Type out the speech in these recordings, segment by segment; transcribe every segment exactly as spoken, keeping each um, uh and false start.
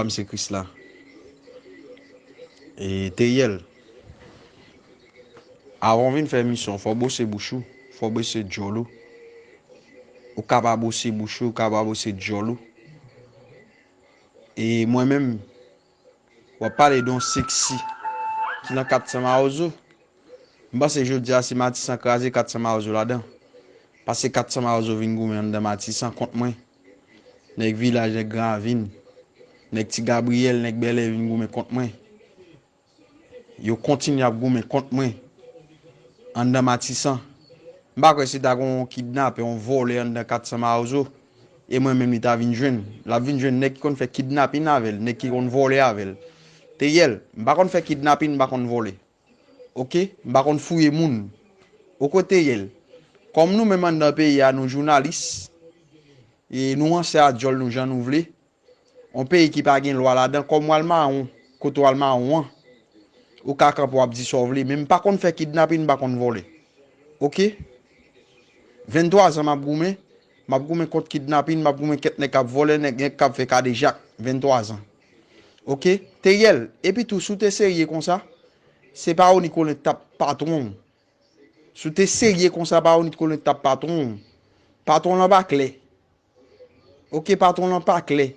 M se Krisla. E Teriel, avan w vin fè emisyon, fò w bwose bouch ou, fò w bwose djòl ou. Ou ka pa bwose bouch ou, ou ka pa bwose djòl ou. E mwen menm, w ap pale de yon seksi ki nan kat san mawozo. M panse jodi a se Matisan kraze kat san mawozo ladan. Pase kat san mawozo vin goumen anndan Matisan kont mwen. Nèg Vilaj, nèg Gran Ravin, nèg Ti Gabriyèl, nèg Bèlè vin goumen kont mwen. Yo kontinye ap goumen kont mwen anndan Matisan. M pa kwè si ta gen yon kidnapè, yon vòlè anndan kat san mawozo, e mwen menm li ta vin jwenn. L ap vin jwenn nèg ki konn fè kidnapin avè l, nèg ki konn vòlè avè l. Teriel, m pa konn fè kidnapin, m pa konn vòlè. Oke? M pa konn fouye moun. Oke Teriel, kòm nou menm anndan peyi a, nou jounalis, e nou ranse a djòl nou jan nou vle, yon peyi ki pa gen lwa ladan, kòm w al mawon, kote w al mawon an, ou ka kanpe w ap di sa w vle, men m pa konn fè kidnapin, m pa konn vòlè. Oke? Venntwa zan m ap goumen, m ap goumen kont kidnapin, m ap goumen kèt nèg k ap vòlè, nèg, nèg k ap fè kadejak, venntwa zan. Oke? Teriel, epi tou, si w te serye konsa, se pa Rony Colin t ap patwon w. Si w te serye konsa, pa Rony Colin t ap patwon w. Patwon lan pa klè. Oke, patwon lan pa klè.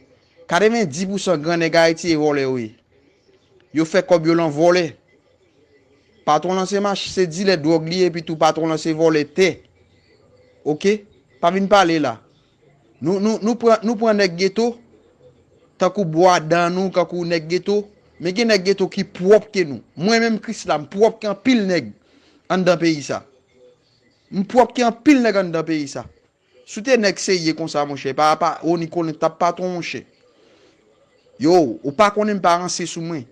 Katrevenndis pousan gran nèg Ayiti e vòlè yo ye. Yo fè kòb yo lan vòlè. Patwon lan se mach, se dilè dwòg li ye, epi tou patwon lan se vòlè tè. Oke? Pa vin pale la. Nou, nou, nou pran, nou pran nèg geto, tankou bwa dan nou, tankou nèg geto. Men gen nèg geto ki pwòp ke nou. Mwen menm Krisla, m pwòp ke anpil nèg anndan peyi sa. M pwòp ke anpil nèg anndan peyi sa. Si w te nèg serye konsa, monchè, pa, pa, Rony Colin t ap patwon, monchè. Yo, ou pa konnen m pa ranse sou mwen.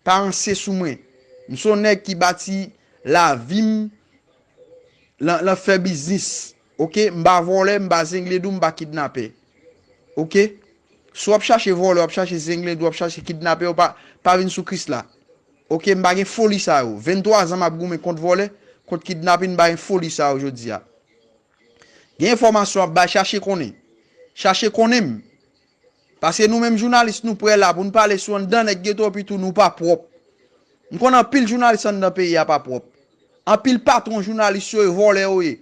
Pa ranse sou mwen. M se yon nèg ki bati lavi m lan, lan fè biznis. Oke? M pa vòlè, m pa zenglendou, m pa kidnapè. Oke? Si w ap chache vòlè, w ap chache zenglendou, w ap chache kidnapè, w pa, pa vin sou Krisla. Oke? M pa gen foli sa yo. Venntwa zan m ap goumen kont vòlè, kont kidnapin, m pa gen foli sa yo jodi a. Gen enfòmasyon w ap bay, chache konnen. Chache konnen m. Paske nou menm jounalis, nou prè la pou n pale sou anndan nèg geto, epi tou nou pa pwòp. M konn anpil jounalis anndan peyi a pa pwòp. Anpil patwon jounalis yo e vòlè yo ye.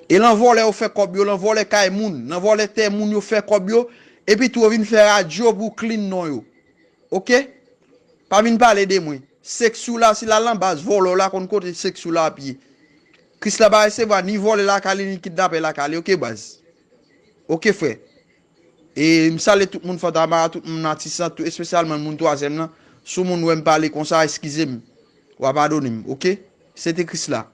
E lan vòlè yo fè kòb yo, lan vòlè kay moun, lan vòlè tè moun yo fè kòb yo, epi tou yo vin fè radyo pou clean non yo. Oke? Pa vin pale de mwen. Seksi w la, si l al nan baz vòlè w la, konn kote seksi w la ap ye. Krisla pa resevwa ni vòlè lakay li, ni kidnapè lakay li. Oke, baz? Oke, frè. E m salye tout moun Fantama, tout moun Matisan, tou espesyalman moun twazyèm nan. Si w moun wè m pale konsa, eskize m. W a padone m, oke? Se te Krisla.